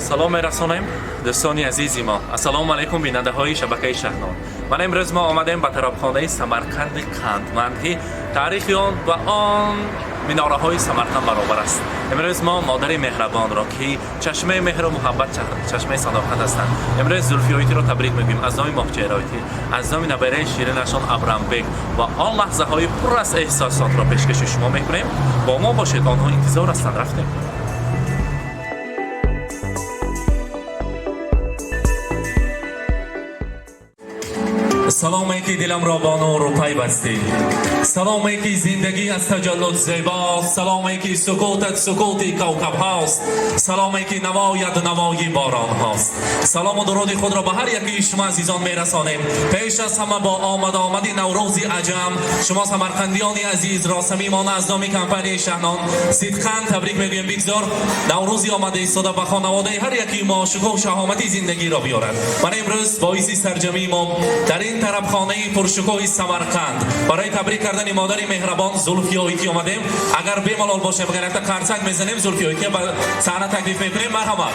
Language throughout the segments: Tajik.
Салом мерасонем, дӯстони азизи мо. Ассалому алайкум, бинандаҳои шабакаи Шаҳнон. Ман имрӯз мо омадем ба тарабхонаи Самарқанди қандманд, ки таърихи он ба он минораҳои Самарқанд баробар аст. Имрӯз мо модари меҳрабонро, ки чашмаи меҳру муҳаббат, чашмаи садоқат ҳастанд, имрӯз Зулфиёитиро табрик мегӯем аз номи Моҳчеҳроитӣ, аз номи набераи ширинашон Абрамбек, ва он лаҳзаҳои пур аз эҳсосотро пешкаши шумо мекунем. Бо мо бошед, онҳо интизор ҳастанд. Рафтем. Саломе, ки диламро бо нуру пайвастӣ, саломе, ки зиндагӣ аз таҷаллуд зебост, саломе, ки сукутат сукути кавкабҳост, саломе, ки навояд навои боронҳост. Салому дуруди худро ба ҳар якии шумо азизон мерасонем. Пеш аз ҳама бо омад-омади Наврӯзи аҷам шумо самарқандиёни азизро самимона аз номи компанияи Шаҳнон сидқан табрик мегӯем. Бигзор Наврӯзи омада истода ба хонаводаи ҳар якии мо шукӯҳ, шаҳомати зиндагиро биёрад. Ман имрӯз боиси сарҷамии мо дар ин тарабхонаи пуршукӯҳи Самарқанд барои табрик кардани модари меҳрабон Зулфиёитӣ омадем. Агар бемалол бошем, агар якта қарсак мезанем, Зулфиёития ба саҳна таклиф мекунем. Марҳамат.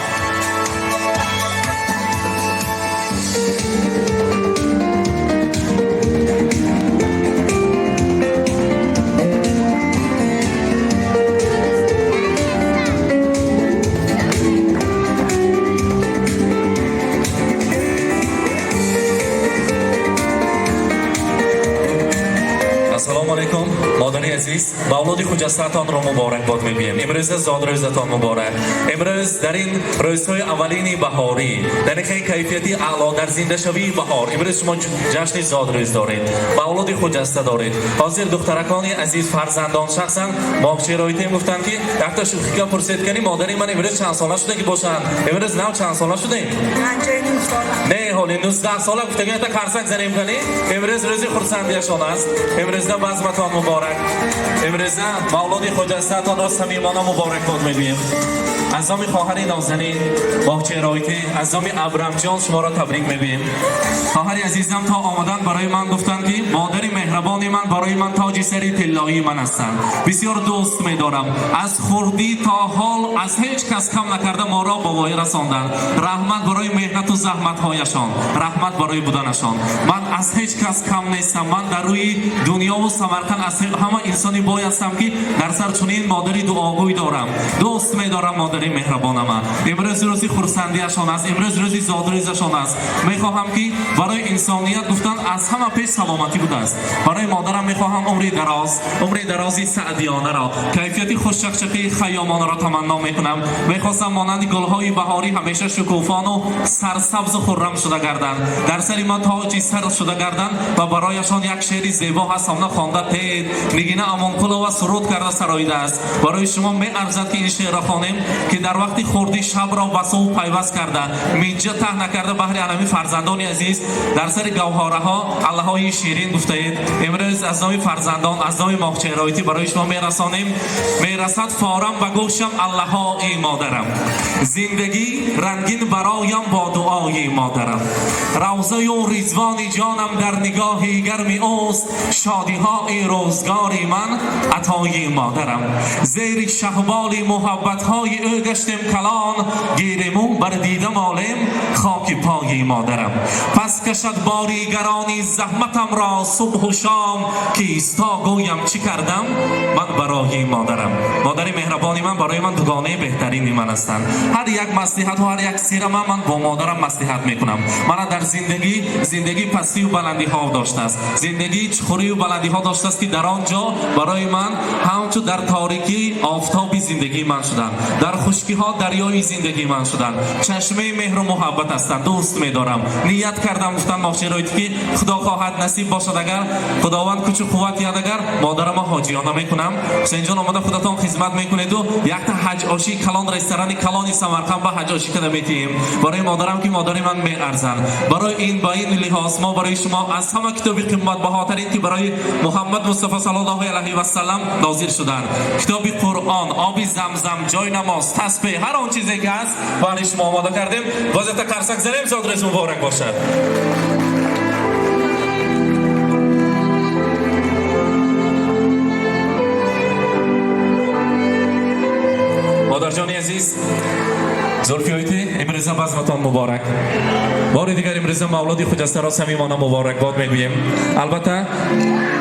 Ассалому алайкум, модари азиз. Мавлуди хуҷастаатонро муборакбод мегӯем. Имрӯза зодрӯзатон муборак. Имрӯз дар ин рӯзҳои аввалини баҳорӣ, дар ин кайфияти аъло, дар зиндашавии баҳор, имрӯз шумо ҷашни зодрӯз доред, мавлуди хуҷаста доред. Ҳозир духтаракони азиз, фарзандон, шахсан Моҳчероитем гуфтанд, ки якта шӯхика пурсед кани, модари ман имрӯз чанд сола шуда ки бошанд? Имрӯз нав чанд сола шудем? 59 сола. Не, ҳоли 19 сола гуфтагӣ. Якта қарсак занем кани. Имрӯз рӯзи хурсандиашон аст. Имрӯза базматон муборак. Имрӯза мавлуди хуҷастаатонро самимона муборакбод мегӯем. Аз номи хоҳари нозанин Моҳчероитӣ, аз номи Абрамҷон шуморо табрик мегӯем. Хоҳари азизам то омадан барои ман гуфтанд, ки модари меҳрабони ман барои ман тоҷи сари тиллоии ман ҳастанд, бисёр дӯст медорам, аз хурдӣ то ҳол аз ҳеҷ кас кам накарда моро ба воя расонданд. Раҳмат барои меҳнату заҳматҳояшон, раҳмат барои буданашон. Ман аз ҳеҷ кас кам нестам. Ман дар рӯи дунёву Самарқанд аз ҳама инсони бой ҳастам, ки дар сар чунин модари дуогӯй дорам. Дӯст медорам модари меҳрабонама. Имрӯз рӯзи хурсандиашон аст, имрӯз рӯзи зодрӯзашон аст. Мехоҳам, ки барои инсоният, гуфтан, аз ҳама пеш саломатӣ будааст. Барои модарам мехоҳам умри дароз, умри дарози саъдиёнаро, кайфияти хушчақчақии хайёмонаро таманно мекунам. Мехостам монанди гулҳои баҳорӣ ҳамеша шукуфону сарсабзу хуррам шуда гарданд, дар сари ма тоҷи сар шуда гарданд. Ва барояшон як шеъри зебо ҳаст, ҳамна хонда тед. Нигина Амонқулова суруд карда сароидааст. Барои шумо меарзад, ки ин шеърро хонем, ки дар вақти хурдӣ шабро ба субҳ пайваст карда, миҷҷа таҳ накарда, баҳри анами фарзандони азиз дар сари гавҳораҳо аллаҳои ширин гуфтаед. Имрӯз аз номи фарзандон, аз номи Моҳчеҳроитӣ барои шумо мерасонем. Мерасад форам ба гӯшам аллаҳои модарам, зиндагӣ рангин бароям бо дуои модарам. Равзаю ризвони ҷонам дар нигоҳи гарми ӯст, шодиҳои рӯзгори ман атои модарам. Зери шаҳболи муҳаббатҳои ӯ гаштем калон, гирему бар дида молем хоки пои модарам. Пас кашад бори гарони заҳматамро субҳу шом, кисто гӯям чӣ кардам ман барои модарам. Модари меҳрабони ман барои ман дугонаи беҳтарини ман ҳастанд. Ҳар як маслиҳату ҳар як сирама ман бо модарам маслиҳат мекунам. Мана дар зиндагӣ, зиндагӣ пастию баландиҳо доштааст, зиндагӣ чуқурию баландиҳо доштааст, ки дар он ҷо барои ман ҳамчун дар торикӣ офтоби зиндагии ман шуданд, дар хушкиҳо дарёи зиндагии ман шуданд, чашмаи меҳру муҳаббат ҳастанд. Дӯст медорам. Ният кардам, гуфтан Моҳчероитӣ, ки Худо хоҳад, насиб бошад, агар Худованд кӯчу қувват диҳад, агар модарама ҳоҷиёна мекунам. Ҳусейнҷон, омада худатон хизмат мекунеду якта ҳаҷ оши калон, ресторани калони Самарқанд ба ҳаҷ ошӣ када метиҳем барои модарам, ки модари ман меарзанд. Барои ин, ба ин лиҳоз мо барои шумо аз ҳама китоби қиматбаҳотарин, ки барои Муҳаммад Мустафо саллаллоҳу алайҳи васаллам нозил шуданд, китоби Қуръон, оби Замзам, ҷои намоз, тасбеҳ, ҳар он чизе ки ҳаст, барои шумо омода кардем. Боз якта қарсак занем. Зодрӯз муборак бошад. Модарҷони азиз. Зулфиёити, имрӯза базматон муборак. Бори дигар имрӯза мавлуди хуҷастаро самимона муборакбод мегӯем. Албатта,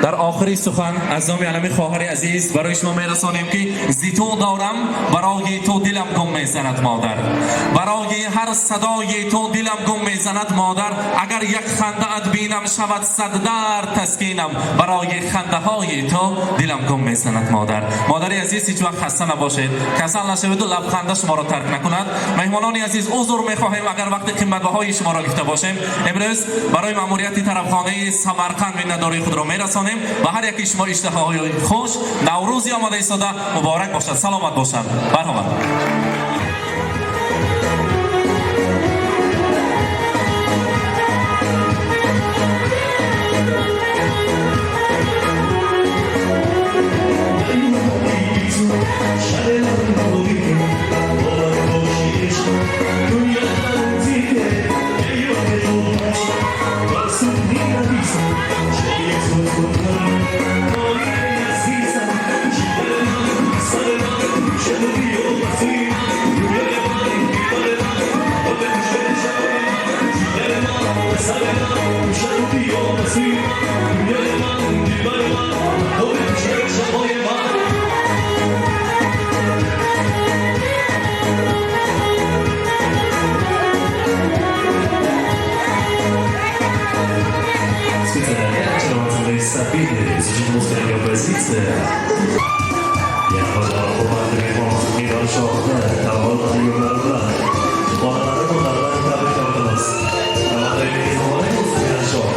дар охири сухан аз номи алами хоҳари азиз барои шумо мерасонем, ки зи ту дорам барои ту дилам гум мезанад, модар, барои ҳар садои ту дилам гум мезанад, модар. Агар як хандаат бинам, шавад сад дард таскинам, барои хандаҳои ту дилам гум мезанад, модар. Модари азиз, ҳеҷ вақт хаста набошед, касал нашаведу лабханда шуморо тарк накунад. Меҳмонони азиз, узр мехоҳем, агар вақти қиматбаҳои шуморо гирифта бошем. Имрӯз барои маъмурияти тарабхонаи Самарқанд миннатдории худро мерасонем. Ба ҳар яки шумо иштиҳоҳои хуш, Наврӯзи омада истода муборак бошад, саломат бошанд. Барҳамад. Специально Сабины, Зажигательская оппозиция. Я Мирonshohni Tavon ayollar bolalari ulardan tabriklab o'tamiz. Tavalludingiz muborak bo'lsin, Mironshoh.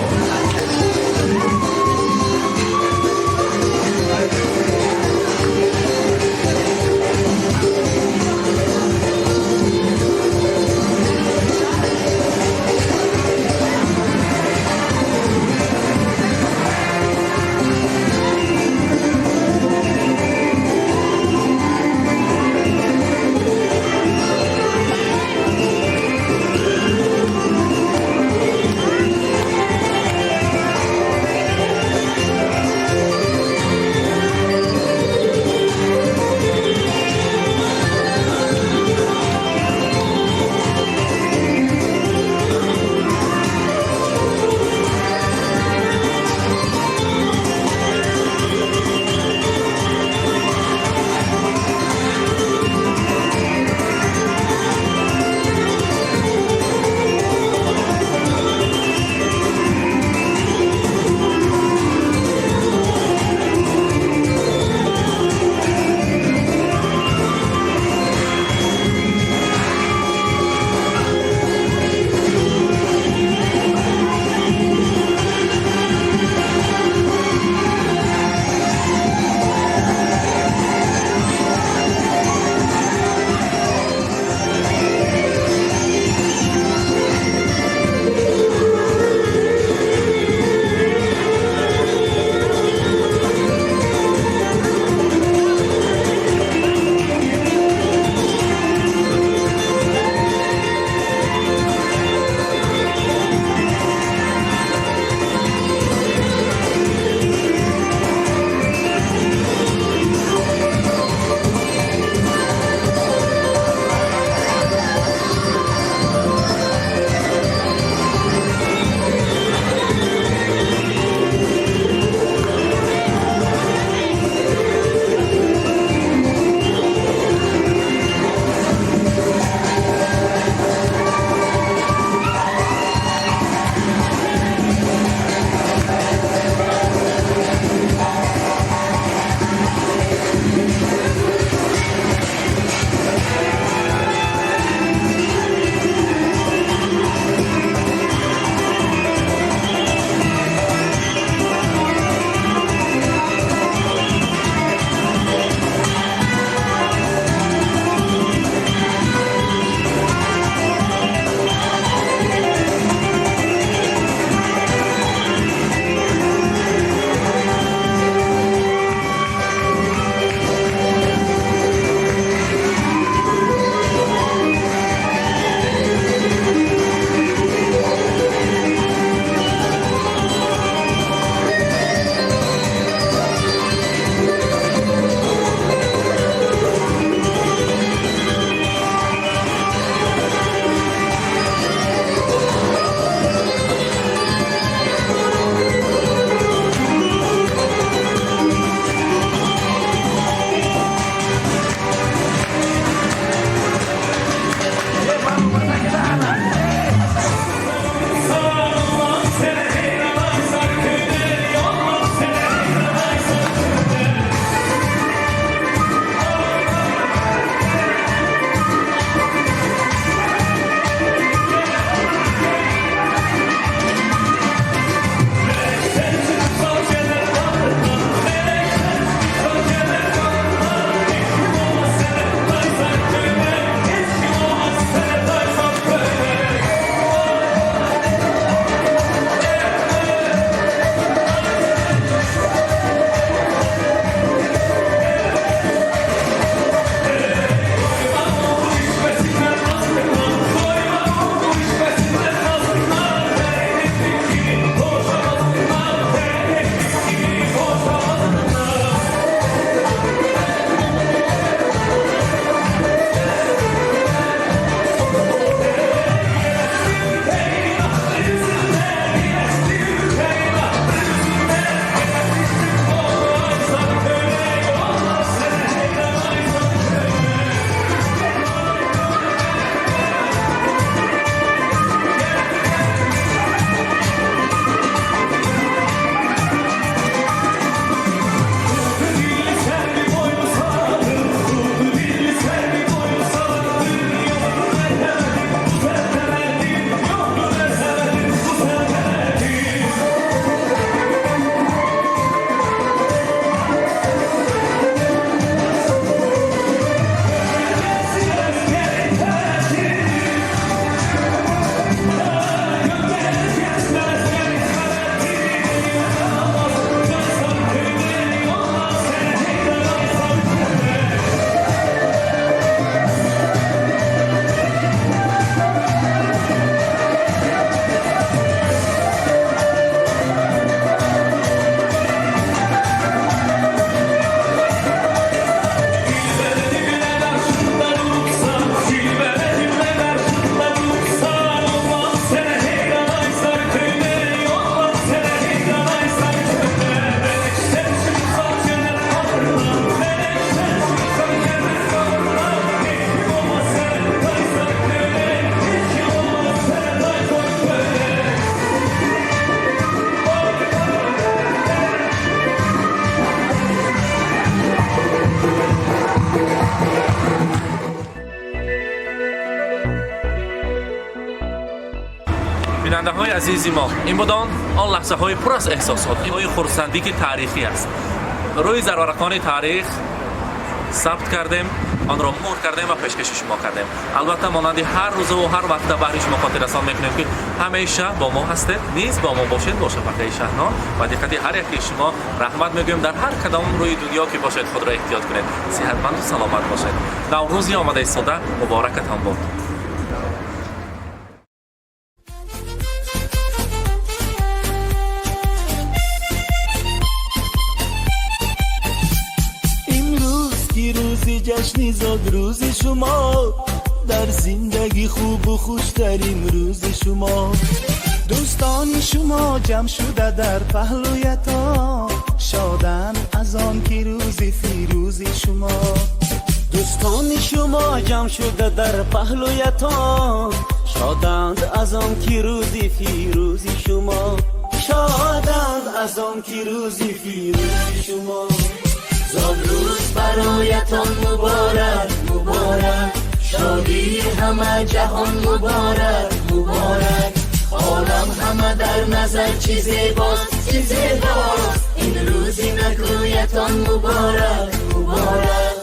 Азизи мо, ин буд он лаҳзаҳои пур аз эҳсосот, ҳои хурсандӣ, ки таърихӣ аст. Рӯи зарварақони таърих сабт кардем, онро муҳр кардем ва пешкаши шумо кардем. Албатта, монанди ҳар рӯзаву ҳар вақта баҳри шумо хотиррасон мекунем, ки ҳамеша бо мо ҳастед, низ бо мо бошед, бо шабакаи Шаҳно. Ва диққати ҳар яки шумо раҳмат мегӯем. Дар ҳар кадом рӯи дунё ки бошед, худро эҳтиёт кунед, сиҳатманду саломат бошед. Наврӯзи омада истода муборакатон бод. Имрӯз ки рӯзи ҷашни зодрӯзи шумо, дар зиндагӣ хубу хуштарин рӯзи шумо. Дӯстони шумо ҷамъ шуда дар паҳлӯятон, шоданд аз он ки рӯзи фирӯзи шумо. Дӯстони шумо ҷамъ шуда дар паҳлӯятон, шоданд аз он ки рӯзи фирӯзи шумо, шоданд аз он ки рӯзи фирӯзи шумо. Зодрӯз бароятон муборак, муборак, шодии ҳама ҷаҳон муборак, муборак. Олам ҳама дар назар чӣ зебост, чӣ зебост, ин рӯзи накӯятон муборак, муборак.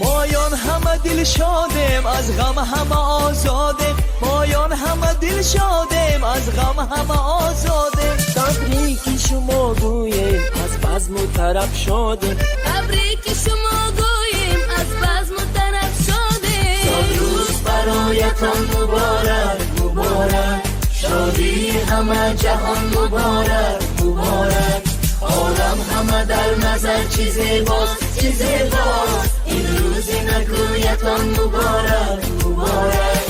Моён ҳама дилшодем, аз ғам ҳама озодем, моён ҳама дилшодем, аз ғам ҳама озодем. Табрики шумо гӯем, аз базму тараб шодем. Табрики шумо гӯем, аз базму тараб шодем. Зодрӯз бароятон муборак, муборак, шодии ҳама ҷаҳон муборак, муборак. Олам ҳама дар назар чӣ зебост, чӣ зебост, ин рӯзи накӯятон муборак, муборак.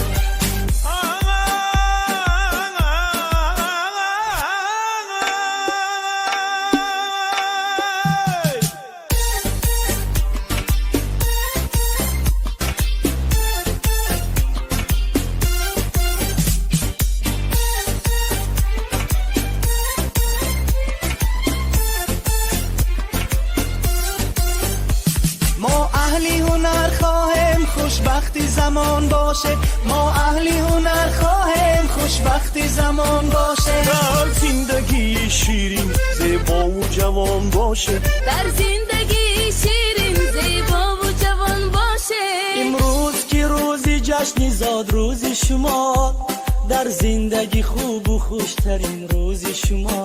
Мо аҳли ҳунар хоҳем, хушбахти замон бошед, мо аҳли ҳунар хоҳем, хушбахти замон бошед. Дар зиндагии ширин, зебову ҷавон бошед. Дар зиндагии ширин, зебову ҷавон бошед. Имрӯз ки рӯзи ҷашни зодрӯзи шумо, дар зиндагӣ хубу хуштарин рӯзи шумо.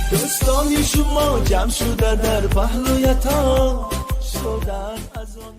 Дӯстони шумо ҷамъ шуда дар паҳлӯятон, шоданд аз он.